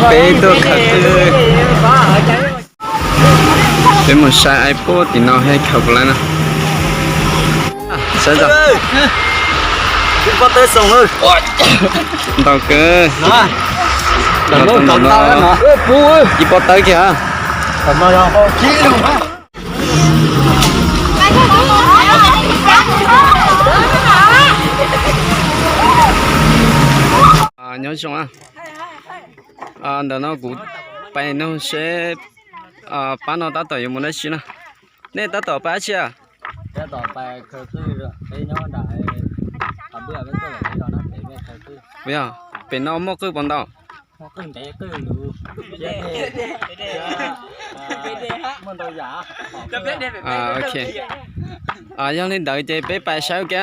Peb tuaj khaws qwj. Peb mus saib ai puab tim no he khaws puas laib no. Saib zoo. Ntau kawg. Ib pob tawb kiag. Nyob zoo. Ntawm no kuv pais nug seb pab no tab tom yuav mus dab tsi na. Nej tab tom pais dab tsi a? Yog, pem no muaj qwj puas ntau? Ok. Yog li ntawd ces peb pais saib ua ke.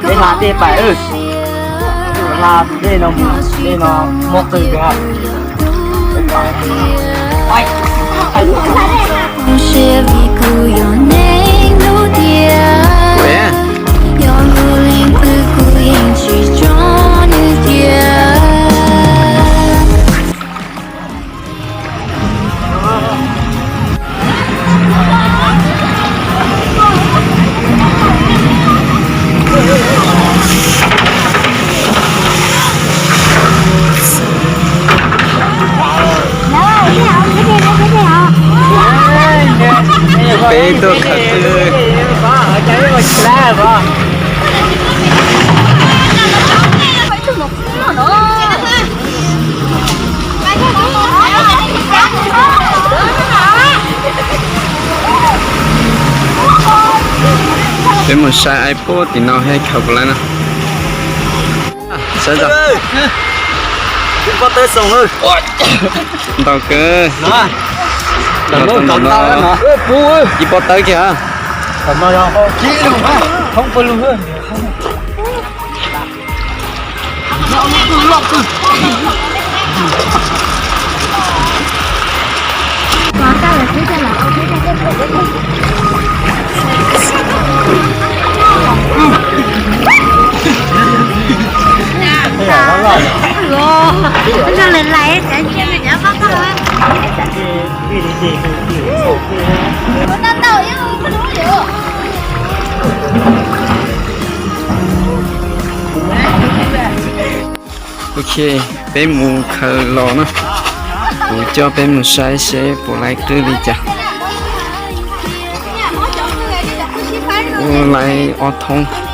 Peb hla dej pais, hla dej no, dej no muaj qwj kawg. Peb tuaj khaws qwj. Peb mus saib ai puab tim no he khaws puas laib no. Saib zoo. Ntau kawg. Ib pob tawb kiag. Ok, peb mus khaws los na. Kuv coj peb mus saib seb puas laib qwj li cas. Ua laib ob thoob.